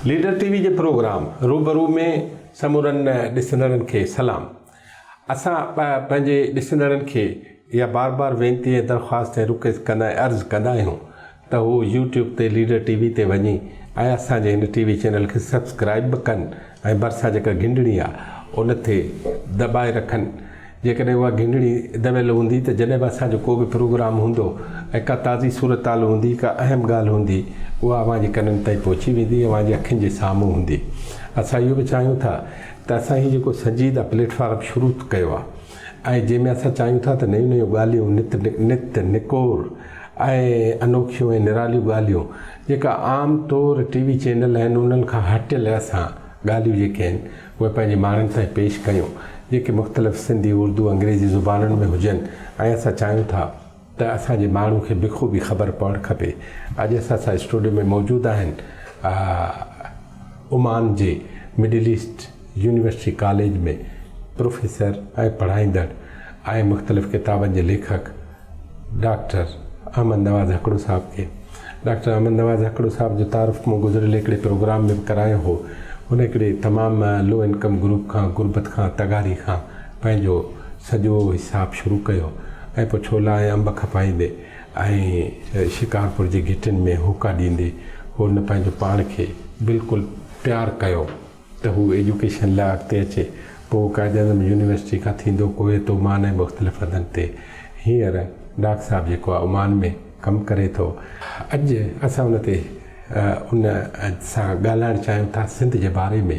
Leader ٽي V جي programme روبرو ۾ سمورن ڏسندڙن کي سلام. اسان پنهنجي ڏسندڙن کي اها بار بار وينتي ۽ درخواست ۽ رڪويسٽ ڪندا ۽ عرض ڪندا آهيون ته هو يوٽيوب تي ليڊر ٽي وي تي وڃي ۽ اسان جي هن ٽي وي چينل کي سبسڪرائب به ڪن ۽ ڀرسان جيڪا گهنڊڻي آ ان تي دٻائي رکن جيڪڏهن اها گهنڊڻي دٻيل هوندي ته جڏهن به اسان جو ڪو به پروگرام هوندو ۽ ڪا تازي صورتحال هوندي ڪا اهم ڳالهه هوندي اها اوهان جي ڪنن تائين پهچي ويندي اوهان جي اکين جي سامهون هوندي اسان اهو به چاهيون ٿا ته اسان هي جيڪو سنجيده پليٽ فارم شروع ڪيو آ ۽ جنهن ۾ اسان چاهيون ٿا ته نيون نيون ڳالهيون نت نت نڪور ۽ انوکيون ۽ نراليون ڳالهيون جيڪا عام طور ٽي وي چينل آهن انهن کان هٽيل اسان ڳالهيون جيڪي آهن اهي پنهنجي ماڻهن تائين پيش ڪيون جيڪي مختلف سنڌي اردو انگريزي زبانن ۾ هجن ۽ اسان چاهيون ٿا ته اسان جي ماڻهو کي بخوبي خبر پوڻ کپي اڄ اسان سان اسٽوڊيو ۾ موجود آهن عمان جي middle east university college ۾ professor ۽ پڙهائيندڙ ۽ مختلف ڪتابن جي ليکڪ ڊاڪٽر احمد نواز هڪڙو صاحب کي. ڊاڪٽر احمد نواز هڪڙو صاحب جو تعارف مون گذريل هڪڙي پروگرام ۾ به ڪرايو هو. هن هڪڙي تمام لو انڪم گروپ کان، غربت کان، تغاري کان پنهنجو سڄو حساب شروع ڪيو ۽ پوء ڇولا ۽ انب کپائيندي ۽ شڪارپور جي گهٽين ۾ هوڪا ڏيندي هن پنهنجو پاڻ کي بلڪل تيار ڪيو. ته هو ايجوڪيشن لاء اڳتي اچي. پوء قائداعظم يونيورسٽي کان ٿيندو ڪويت، عمان ۽ مختلف هنڌن تي. هينئر ڊاڪٽر صاحب جيڪو آهي عمان ۾ ڪم ڪري ٿو. اڄ اسان ان تي ان سان ڳالهائڻ چاهيون ٿا سنڌ جي باري ۾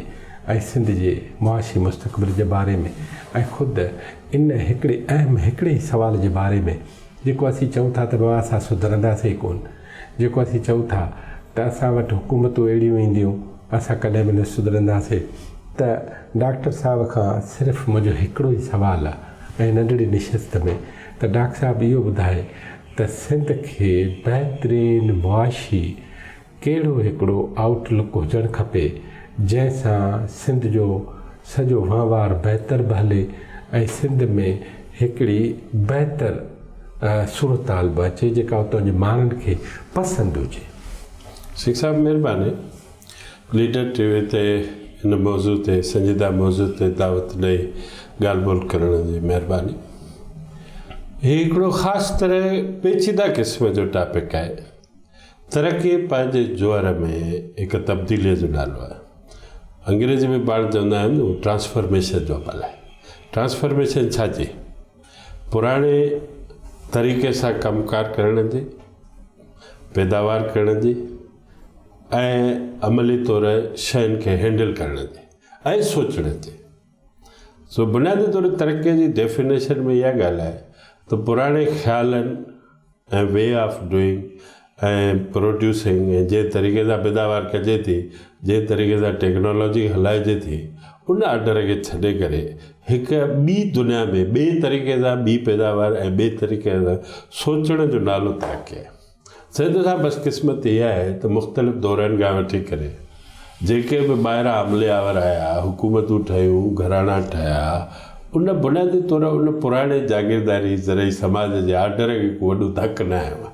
۽ سنڌ جي معاشي مستقبل جي باري ۾ ۽ خود ان هڪڙي اهم هڪڙي ئي سوال جي باري ۾ جيڪو اسين چئون ٿا ته بابا اسان سڌرنداسين ئي ڪونه. جيڪو اسين چئون ٿا ته اسان وٽ حڪومتون اهڙيون اينديون اسان ڪڏهن به نه سڌرنداسين ته ڊاڪٽر صاحب کان صرف منهنجو هڪڙو ئي سوال آ ۽ ننڍڙي نشست ۾ ته ڊاڪٽر صاحب اهو ٻڌائي ته سنڌ کي بهترين معاشي ڪهڙو هڪڙو آئوٽ لڪ هجڻ کپي جنهن سان سنڌ جو سڄو وهنوار بهتر به هلي ۽ سنڌ ۾ هڪڙي بهتر صورتحال به اچي جيڪا اتان جي ماڻهن کي پسند هجي. شيخ صاحب مهرباني ليڊر ٽي وي تي هن موضوع تي سنجيده موضوع تي دعوت ڏئي ڳالهه ٻولهه ڪرڻ جي مهرباني. هي هڪڙو خاص طرح پيچيده قسم جو ٽاپڪ آهي. ترقي پنهنجي جوهر ۾ هڪ تبديليء جو نالو آهي. انگريزي ۾ پاڻ چوندا آهن اهو ٽرانسفرميشن جو عمل آهي. ٽرانسفرميشن ڇا جي؟ پراڻي طريقي سان ڪم ڪار ڪرڻ جي، پيداوار ڪرڻ جي ۽ عملي طور شين کي هينڊل ڪرڻ جي ۽ سوچڻ جي. سو بنيادي طور ترقي جي ڊيفينيشن ۾ اها ڳالهه آهي ته پراڻي خيالن ۽ way of doing ۽ producing ۽ جنهن طريقي سان پيداوار ڪجي ٿي، جنهن طريقي سان ٽيڪنالاجي هلائجي ٿي، ان آرڊر کي ڇڏي ڪري هڪ ٻي دنيا ۾ ٻئي طريقي سان ٻي پيداوار ۽ ٻئي طريقي سان سوچڻ جو نالو ترقي آهي. سيد صاحب بدقسمتي اها آهي ته مختلف دورن کان وٺي ڪري جيڪي به ٻاهران حملي آور آيا، حڪومتون ٺهيون، گهراڻا ٺهيا، ان بنيادي طور ان پراڻي جاگيرداري زرعي سماج جي آرڊر کي ڪو وڏو ڌڪ نه آيو آهي.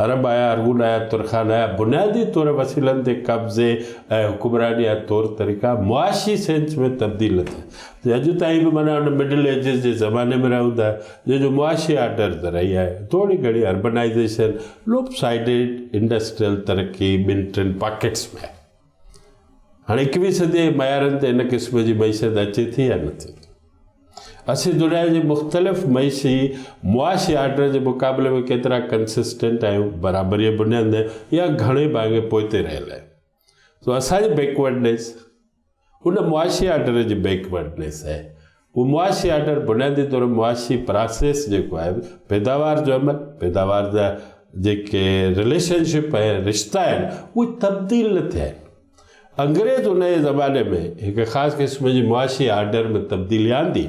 عرب آيا، ارغون آيا، ترخان آيا، بنيادي طور وسيلن تي قبضي ۽ حڪمراني جا طور طريقا معاشي سينس ۾ تبديل نه ٿيا. اڄ تائين به معنيٰ ان مڊل ايجز جي زماني ۾ رهون ٿا. جنهن جو معاشي آرڊر زرعي آهي. ٿوري گهڻي اربنائيزيشن، لوپ سائيڊڊ انڊسٽريل ترقي ٻن ٽن پاڪيٽس ۾ آهي. هاڻي ايڪويهين صديء جي معيارن تي ان قسم جي معيشت اچي ٿي يا نٿي؟ اسين دنيا جي مختلف معيشي معاشي آرڊر جي مقابلي ۾ ڪيترا ڪنسسٽنٽ آهيون، برابريء بنياد تي يا گهڻي ڀاڱي پوئتي رهيل آهيون. سو اسان جي بيڪورڊنيس ان معاشي آرڊر جي بيڪورڊنيس آهي. اهو معاشي آرڊر بنيادي طور معاشي پراسيس جيڪو آهي پيداوار جو عمل، پيداوار جا جيڪي رليشن شپ ۽ رشتا آهن اهي تبديل نه ٿيا آهن. انگريز ان جي زماني ۾ هڪ خاص قسم جي معاشي آرڊر ۾ تبديلي آندي.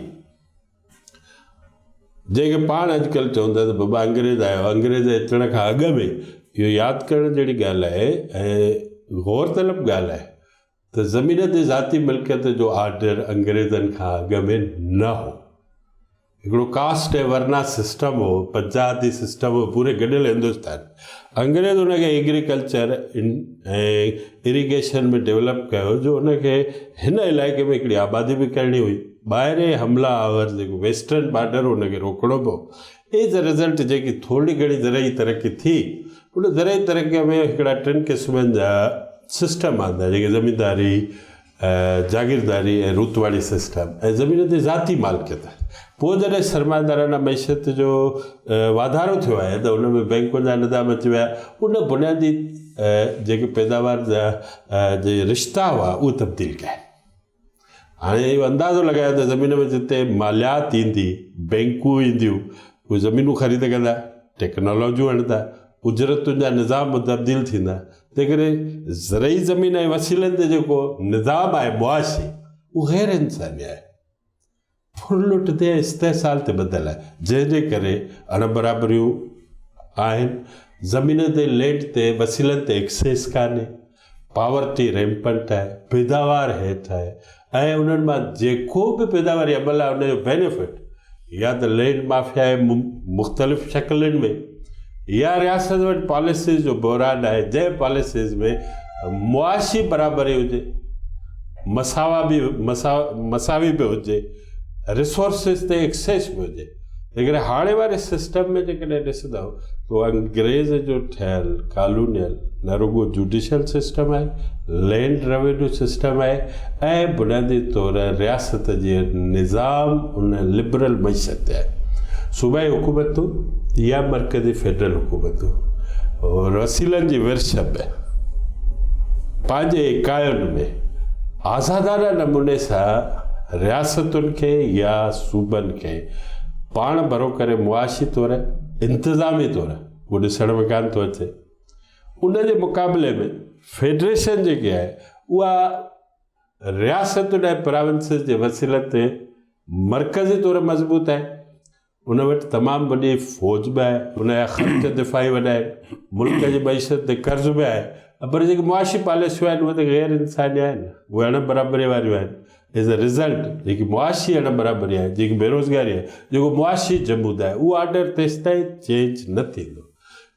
جنهن کي پاڻ اڄڪلهه چون ٿا ته بابا انگريز آيو، انگريز اچڻ کان اڳ ۾ اهو ياد ڪرڻ جهڙي ڳالهه آهي ۽ غور طلب ڳالهه آهي ته زمين تي ذاتي ملڪيت جو آرڊر انگريزن کان اڳ ۾ نه هو. هڪڙو ڪاسٽ ۽ ورنا سسٽم هو، پنچائتي سسٽم هو پوري گڏيل هندستان. انگريز ان کي ايگريڪلچر ۽ اريگيشن ۾ ڊولپ ڪيو جو ان کي هن علائقي ۾ هڪڙي آبادي به ڪرڻي هئي. ٻاهرين حمله آور جيڪو ويسٽرن بارڊر هو ان کي روڪڻو پيو. ايز اي رزلٽ جيڪي ٿورڙي گهڻي زرعي ترقي ٿي ان زرعي ترقي ۾ هڪڙا ٽن قسمن جا سسٽم آندا جيڪي زمينداري، جاگيرداري ۽ رتواڙي سسٽم ۽ زمين تي ذاتي مالڪيت. پوء جڏهن سرمائيدارانه معيشت جو واڌارو ٿيو آهي ته ان ۾ بئنڪن جا نظام اچي ويا. ان بنيادي جيڪي پيداوار جا جي رشتا هئا اهي تبديل ڪيا. هاڻي اهو اندازو لڳايو ته زمين ۾ جتي ماليات ايندي، بئنڪون اينديون، اهي زمينون خريد ڪندا، ٽيڪنالاجيون هڻندا، اجرتن جا نظام به تبديل ٿيندا. تنهنڪري زرعي زمين ۽ وسيلن تي جيڪو نظام آهي معاشي اهو غير انساني آهي. ڦرلٽ تي ۽ استحصال تي ٻڌل آهي جنهن جي ڪري اڻ برابريون آهن، زمين تي لينڊ تي وسيلن تي ايڪسيس ڪانهي، پاورٽي ريمپنٽ آهي، پيداوار هيٺ آهي ۽ انهن مان جيڪو به پيداواري عمل آهي ان جو بينيفٽ يا ته لينڊ مافيا آهي مختلف شڪلين ۾ يا رياست وٽ پاليسيز جو بحران آهي جنهن پاليسيز ۾ معاشي برابري هجي مساوا به مساوي به هجي ريسورسز تي ايڪسيس به هجي. جيڪڏهن هاڻي واري سسٽم ۾ جيڪڏهن ڏسندؤ ته انگريز جو ٺهيل ڪالونيل نه رڳو جوڊيشل سسٽم آهي، لينڊ روينيو سسٽم آهي ۽ بنيادي طور رياست جي نظام ان لبرل معيشت تي آهي. صوبائي حڪومتون يا مرڪزي فيڊرل حڪومتون وسيلن جي ورڇ به پنهنجي اڪائين ۾ آزادانه نموني سان رياستن کي يا صوبن کي پاڻ ڀرو ڪري معاشي طور انتظامي طور اهو ڏسڻ ۾ ڪانه ٿو اچي. ان جي مقابلي ۾ فيڊريشن جيڪي آهي اها رياستن ۽ پراونسز جي وسيلن تي مرڪزي طور مضبوط آهي. ان وٽ تمام وڏي فوج به آهي، ان جا خرچ دفاعي وڏا آهن، ملڪ جي معيشت تي قرض به آهي پر جيڪي معاشي پاليسيون آهن اهي ته غير انساني آهن، اهي اڻ برابري واريون آهن. ايز اي رزلٽ جيڪي معاشي اڻ برابري آهي، جيڪي بيروزگاري آهي، جيڪو معاشي جمود آهي اهو آرڊر تيستائين چينج نه ٿيندو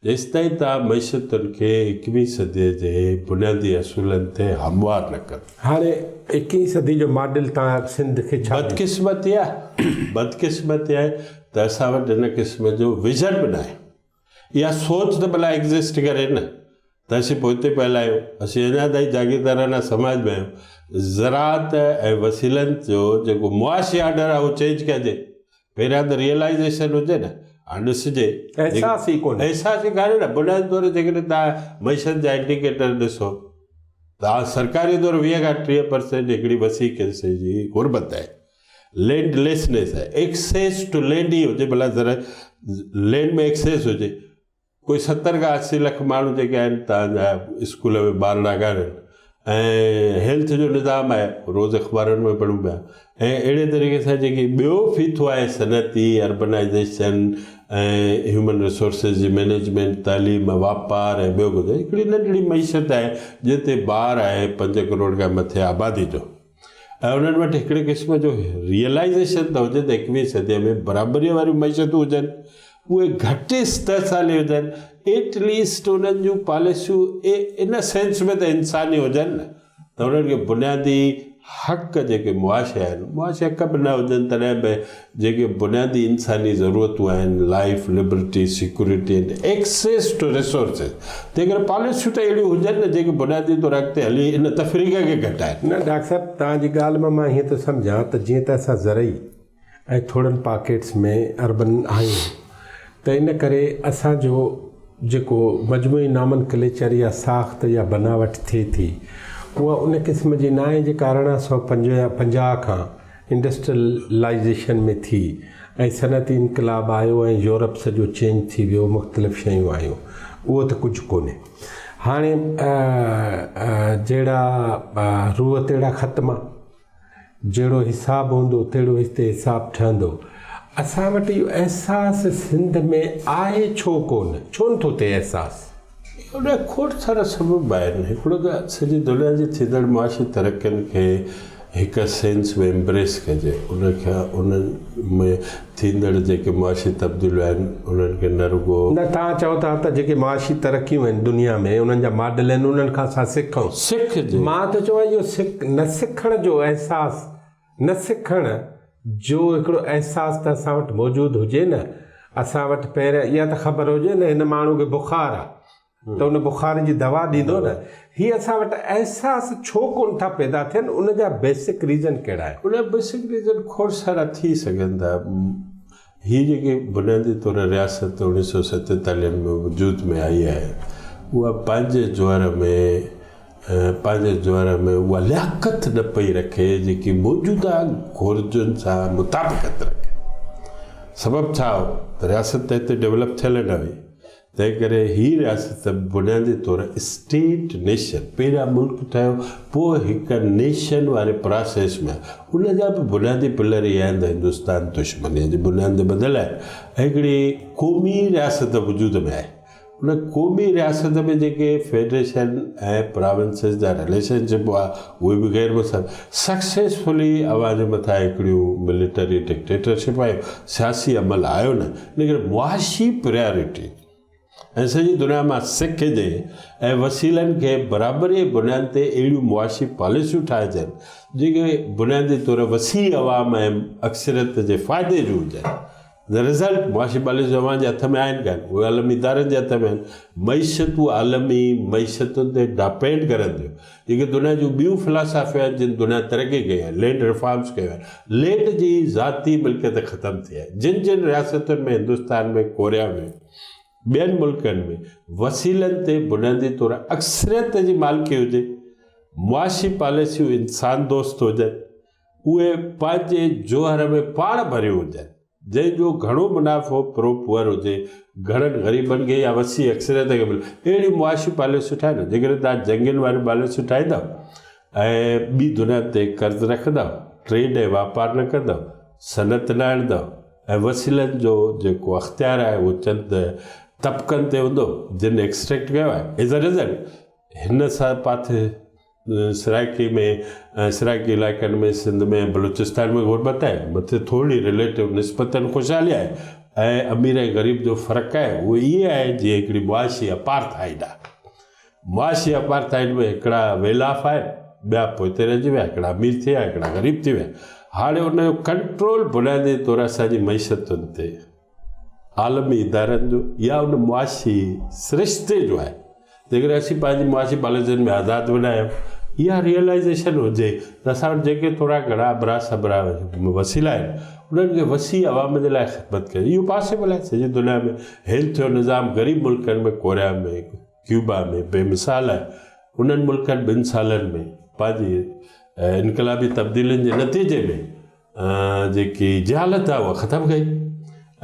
جيستائين توهان معيشتن کي ايڪويهين صديء جي بنيادي اصولن تي هموار نه ڪندو. هاڻي ايڪويهين صدي جو ماڊل توهان سنڌ کي ڇا ڏيندو؟ بدقسمتي آهي بدقسمتي آهي ته اسان وٽ ان قسم جو ويزن به ناهي. اها سوچ ته ڀلا ايگزسٽ ڪري نه ته اسين پوئتي پيل آهيون، اسين اڃا تائين جاگيردارانه سماج ۾ آهيون. زراعت ۽ وسيلن جو جيڪو معاشي آرڊر آهي اهو چينج ڪجي. پهريان ته ريئلائيزيشن هجي نه، هاڻ ڏسجي. احساس ئي ڪونهي. احساس ئي ڪانهي نه، بنيادي طور جيڪڏهن توهان معيشت جا انڊيڪيٽر ڏسو ته سرڪاري طور 20 کان 30 پرسينٽ هڪڙي وسيع قسم جي غربت آهي. لينڊ ليسنيس آهي. ايڪسيس ٽو لينڊ ئي هجي ڀلا ذرا لينڊ ۾ ايڪسيس هجي. ڪوئي 70 کان 80 لک ماڻهو جيڪي آهن توهان جا اسڪول ۾ ٻارڙا ڪانهن ۽ هيلٿ جو نظام آهي روز اخبارن ۾ پڙهون پيا ۽ اهڙي طريقي سان جيڪي ٻيو ڦيٿو آهي صنعتي اربنائيزيشن ۽ هيومن ريسورسز جي مئنيجمينٽ تعليم واپار ۽ ٻيو ڪجهه هڪڙي ننڍڙي معيشت آهي جنهن تي بار آهي 5 ڪروڙ کان مٿي آبادي جو ۽ انهن وٽ هڪڙي قسم جو ريئلائيزيشن ته هجي ته ايڪويهين صديء ۾ برابريء واريون معيشتون هجن، اهي گهٽ استحصالي هجن، ايٽ ليسٽ انهن جون پاليسيون ان سينس ۾ ته انساني هجن نه ته انهن کي بنيادي حق جيڪي معاشي آهن، معاشي حق به نه هجن تڏهن به جيڪي بنيادي انساني ضرورتون آهن، life, liberty, security and access to resources, تنهن ڪري پاليسيون ته اهڙيون هجن نه جيڪي بنيادي طور اڳتي هلي ان تفريق کي گهٽائن. نه ڊاڪٽر صاحب توهان جي ڳالهه مان مان هيئن ٿو سمجهان ته جيئن ته اسان زرعي ۽ ٿورن پاڪيٽس ۾ اربن آهيون ته ان ڪري اسان جو جيڪو مجموعي نامن ڪليچر يا ساخت يا بناوٽ ٿئي ٿي اها ان قسم جي ناهي جيڪا 1850 کان انڊسٽريلائيزيشن ۾ ٿي ۽ صنعتي انقلاب آيو ۽ يورپ سڄو چينج ٿي ويو مختلف شيون آيون اهو ته ڪجهه ڪونهي هاڻي جهڙا روح تهڙا ختما جهڙو حساب هوندو تهڙو هتي حساب ٺهندو اسان وٽ اهو احساس سنڌ ۾ آهي ڇو ڪونه ڇو نٿو ٿئي احساس؟ ان جا کوڙ سارا سبب آهن. هڪڙو ته سڄي دنيا جي ٿيندڙ معاشي ترقين کي هڪ سينس ۾ امبريس ڪجي ان کي انهن ۾ ٿيندڙ جيڪي معاشي تبديليون آهن انهن کي نه رڳو. نه توهان چئو ٿا ته جيڪي معاشي ترقيون آهن دنيا ۾ انهن جا ماڊل آهن انهن کان اسان سکون. سکجي. مان ٿو چوان اهو سک نه سکڻ جو احساس نه سکڻ جو هڪڙو احساس ته اسان وٽ موجود هجي نه اسان وٽ پهريان اها ته خبر هجي نه هن ماڻهو کي بخار آ ته ان بخار جي دوا ڏيندو نه هي اسان وٽ احساس ڇو ڪون ٿا پيدا ٿين ان جا بيسڪ ريزن ڪهڙا آهن؟ ان جا بيسڪ ريزن کوڙ سارا ٿي سگهن ٿا هي جيڪي بنيادي طور رياست اوڻيهه سو ستيتاليهن ۾ وجود ۾ آئي آهي اها پنهنجي جوهر ۾ پنهنجي جوهر ۾ اها لياقت نه پئي رکي جيڪي موجوده گهرجن سان مطابقت رکي. سبب ڇا هو ته رياست ته هتي ڊولپ ٿيل نه هئي تنهن ڪري هي رياست بنيادي طور اسٽيٽ نيشن پهريان ملڪ ٺهيو پوء هڪ نيشن واري پراسيس ۾ آيو ان جا به بنيادي پلر اهي آهن ته هندستان دشمنيء جي بنياد تي ٻڌل آهي ۽ هڪڙي قومي رياست وجود ۾ آئي ان قومي رياست ۾ جيڪي فيڊريشن ۽ پراونسز جا رليشن شپ هئا اهي به غير مسلم سڪسيسفلي اوهان جي مٿان هڪڙيون ملٽري ڊڪٽيٽرشپ آيو سياسي عمل آيو نه ان ڪري معاشي پريارٽي ۽ سڄي دنيا مان سکجي ۽ وسيلن کي برابري جي بنياد تي اهڙيون معاشي پاليسيون ٺاهجن جيڪي بنيادي طور وسيع عوام ۽ اڪثريت جي فائدي جون هجن The result، معاشي پاليسيون اوهان جي هٿ ۾ آهن ڪانه، اهي عالمي ادارن جي هٿ ۾ آهن. معيشتون عالمي معيشتن تي ڊپينڊ ڪرن ٿيون. جيڪي دنيا جون ٻيون فلاسافيون آهن جن دنيا ترقي ڪئي آهي، لينڊ ريفارمز ڪيون آهن، لينڊ جي ذاتي ملڪيت ختم ٿي آهي. جن جن رياستن ۾ هندستان ۾، ڪوريا ۾، ٻين ملڪن ۾ وسيلن تي بنيادي طور اڪثريت جي مالڪي هجي، معاشي پاليسيون انسان دوست هجن، اهي پنهنجي جوهر ۾ پاڻ ڀريون هجن، جنهن جو گهڻو منافعو پرو پوئر هجي، گهڻن غريبن کي يا وسيع اڪثريت کي ملي، اهڙيون معاشي پاليسيون ٺاهن، جيڪڏهن توهان جنگين واريون پاليسيون ٺاهيندؤ ۽ ٻي دنيا تي قرض رکندؤ، ٽريڊ ۽ واپار نه ڪندؤ، صنعت نه آڻيندؤ ۽ وسيلن جو جيڪو اختيار آهي اهو چند طبقن تي هوندو، جن ايڪسٽريڪٽ ڪيو آهي، ايز ا رزلٽ هن سان پاٿي سرائيڪي ۾ ۽ سرائيڪي علائقن ۾ سنڌ ۾ ۽ بلوچستان ۾ غربت آهي، مٿي ٿورڙي رليٽو نسبتاً خوشحالي آهي ۽ امير ۽ غريب جو فرق آهي اهو ائين آهي جيئن هڪڙي معاشي اپارٿائيڊ آهي. معاشي اپارٿائيڊ ۾ هڪڙا ويل آف آهن، ٻيا پوئتي رهجي ويا، هڪڙا امير ٿي ويا، هڪڙا غريب ٿي ويا. هاڻي ان جو ڪنٽرول بنيادي طور اسان جي معيشتن تي عالمي ادارن جو يا ان معاشي سرشتي جو آهي. جيڪڏهن اسين پنهنجي معاشي پاليسين ۾ آزاد به نه آهيون، اها ريئلائيزيشن هجي ته اسان وٽ جيڪي ٿورا گهڻا اڀرا سڀرا وسيلا آهن، انهن کي وسيع عوام جي لاء خدمت ڪجي. اهو پاسيبل آهي. سڄي دنيا ۾ هيلٿ جو نظام غريب ملڪن ۾ ڪوريا ۾، ڪيوبا ۾ بي مثال آهي. انهن ملڪن ٻن سالن ۾ پنهنجي انقلابي تبديلين جي نتيجي ۾ جيڪي جهالت آهي اها ختم ڪئي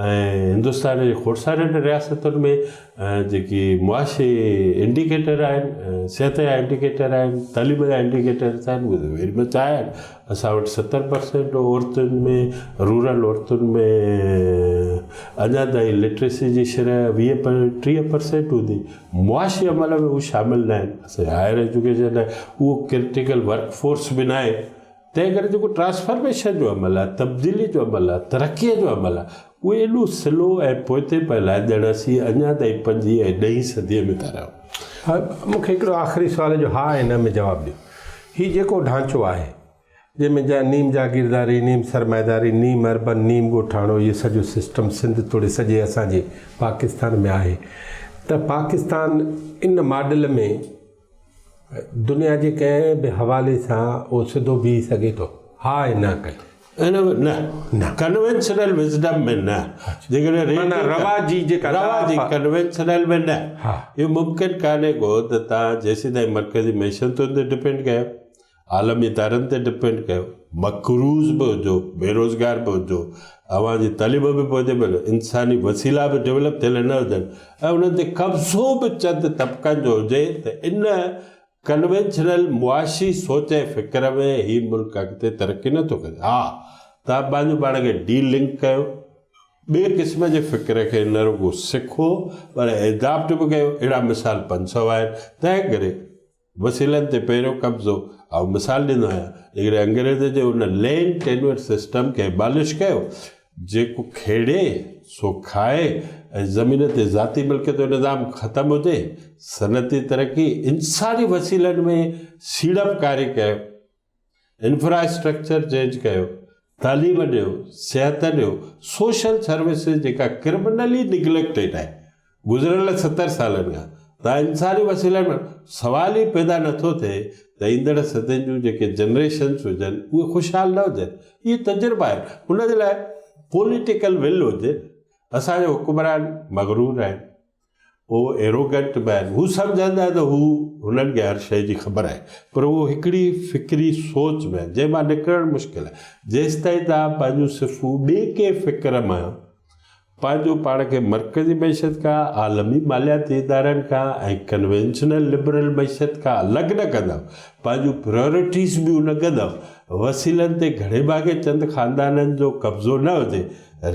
۽ هندستان جي کوڙ سارين رياستن ۾ جيڪي معاشي انڊيڪيٽر آهن صحت جا انڊيڪيٽر آهن تعليم جا انڊيڪيٽرس آهن اهي ويري مچ آهن اسان وٽ 70% عورتن ۾ رورل عورتن ۾ اڃا تائين لٽريسي جي شرح 20 پر 30% هوندي معاشي عمل ۾ هو شامل نه آهن اسان هائر ايجوڪيشن آهي اهو ڪرٽيڪل ورڪ فورس به نه آهي تنهن ڪري جيڪو ٽرانسفارميشن جو عمل آهي، تبديلي جو عمل آهي، ترقيء جو عمل آهي، اهو ايڏو سلو ۽ پوئتي پيل آهي ڄڻ اسين اڃا تائين پنجين ۽ ڏهين صديء ۾ ٿا رهون. مون کي هڪڙو آخري سوال جو ها ۽ نه ۾ جواب ڏيو. هي جيڪو ڍانچو آهي، جنهن ۾ جا نيم جاگيرداري، نيم سرمائيداري، نيم اربن، نيم ڳوٺاڻو اهو سڄو سسٽم سنڌ توڙي سڄي اسان جي پاڪستان ۾ آهي ته پاڪستان ان ماڊل ۾ دنيا جي ڪنهن به حوالي سان اهو سڌو بيهي سگهي ٿو؟ ها ۽ نه ڪيو. نه نه ڪنوينشنل وزڊم ۾ نه جيڪڏهن معنيٰ رواجي جيڪا رواجي ڪنوينشنل ۾ نه اهو ممڪن ڪانهي ڪو ته توهان جيسيتائين مرڪزي معيشتن تي ڊپينڊ ڪيو عالمي ادارن تي ڊپينڊ ڪيو مقروض به هجو بيروزگار به هجو اوهان جي تعليم به پوئتي پيل انساني وسيلا به ڊولپ ٿيل نه هجن ۽ انهن تي قبضو به چند طبقن جو هجي ته ان ڪنوينشنل معاشي سوچ ۽ فڪر ۾ هي ملڪ اڳتي ترقي نه ٿو ڪري. ها توهان پنهنجو پاڻ کي ڊي لنڪ ڪيو، ٻئي قسم جي فڪر کي نه رڳو سکو پر ايڊاپٽ به ڪيو، اهڙا مثال 500 آهن. تنهن ڪري وسيلن تي پهريون قبضو، آئون مثال ڏيندو آهيان، جيڪڏهن انگريز جي ان لينڊ ٽينوئر سسٽم کي ابالش ڪيو، جيڪو کيڙي سو کائي ۽ زمين تي ذاتي ملڪيت جو نظام ختم هجي، صنعتي ترقي، انساني وسيلن ۾ سيڙپڪاري ڪيو، انفراسٽرڪچر چينج ڪيو، تعليم ڏيو، صحت ڏيو، سوشل سروسز جيڪا ڪرمنلي نگليڪٽيڊ آهي گذريل 70 سالن کان ته انساني وسيلن ۾ سوال ئي پيدا نٿو ٿئي ته ايندڙ صدين جون جيڪي جنريشنز هجن اهي خوشحال نه هجن. اهي تجربا آهن ان جي لاء پوليٽيڪل ول هجي. اسان جا حڪمران مغرور آهن، اهو ايروگنٽ به آهن، هو سمجهندا آهن ته هو هنن کي هر شيء جي خبر آهي پر اهو هڪڙي فڪري سوچ ۾ آهن جنهن مان نڪرڻ مشڪل آهي. جيستائين توهان پنهنجون صفون ٻئي ڪنهن فڪر مان پنهنجو پاڻ کي مرڪزي معيشت کان، عالمي مالياتي ادارن کان ۽ ڪنوينشنل لبرل معيشت کان الڳ نه ڪندؤ، پنهنجون پريارٽيز ٻيون نه ڪندؤ، وسيلن تي گهڻي ڀاڱي چند خاندانن جو قبضو نه هجي،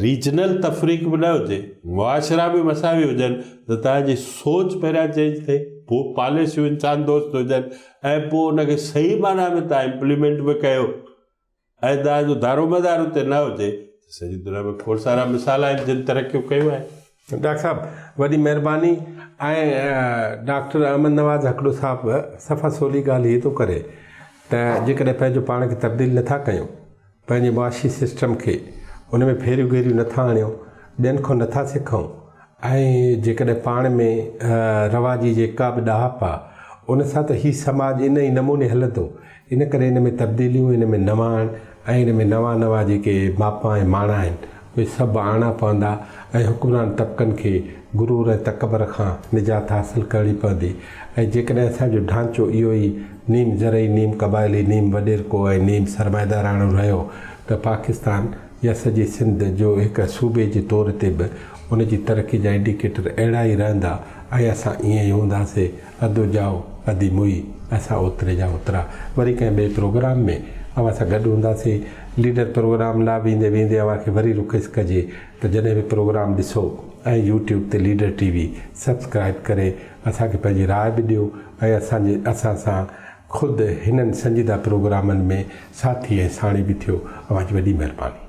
ريجنل تفريق به نه هجي، معاشرا به مساوي هجن ته توهان جي سوچ پهريان چينج ٿئي، پوء پاليسيون انسان دوست هجن ۽ پوء ان کي صحيح معنيٰ ۾ توهان امپليمينٽ به ڪيو. ۽ توهان جو دارومدار اتي نه هجي ته سڄي دنيا ۾ کوڙ سارا مثال آهن جن ترقيون ڪيون آهن. ڊاڪٽر صاحب وڏي مهرباني ۽ ڊاڪٽر احمد نواز هڪڙو صاحب صفا سولي ڳالهه هي ٿو ڪري ته جيڪڏهن پنهنجو پاڻ کي تبديل نٿا ڪيون پنهنجي معاشي سسٽم کي ان ۾ ڦيريون گهيريون نٿا آڻيون ٻين کان نٿا سکون ۽ جيڪڏهن پاڻ ۾ رواجي جيڪا به ڏاهپ آ، ان سان ته هي سماج ان ئي نموني هلندو. ان ڪري ان ۾ تبديليون، ان ۾ نواڻ ۽ ان ۾ نوان نوان جيڪي ماپا ۽ ماڻا آهن، اهي سڀ آڻڻا پوندا ۽ حڪمران طبقن کي غرور ۽ تڪبر کان نجات حاصل ڪرڻي پوندي ۽ جيڪڏهن اسان جو ڍانچو اهو ئي نيم زرعي، نيم قبائلي، نيم وڏيرڪو ۽ نيم سرمائيداراڻو رهيو ته پاڪستان يا سڄي سنڌ جو هڪ صوبي جي طور تي به ان جي ترقي جا انڊيڪيٽر اهڙا ئي رهندا ۽ اسان ائين ئي هونداسي ادو ڄائو ادي موئي اسان اوتري جا اوترا وري ڪنهن ٻئي پروگرام ۾ اوهان سان گڏ هونداسي ليڊر پروگرام لا ويندي ويندي اوهان کي وري رڪويسٽ ڪجي ته جڏهن به پروگرام ڏسو ۽ يوٽيوب تي ليڊر ٽي وي سبسڪرائب ڪري اسان کي پنهنجي راء به ڏيو ۽ اسان جي اسان سان خود هنن سنجيده پروگرامن ۾ ساٿي ۽ ساڻي به ٿيو اوهان جي وڏي مهرباني.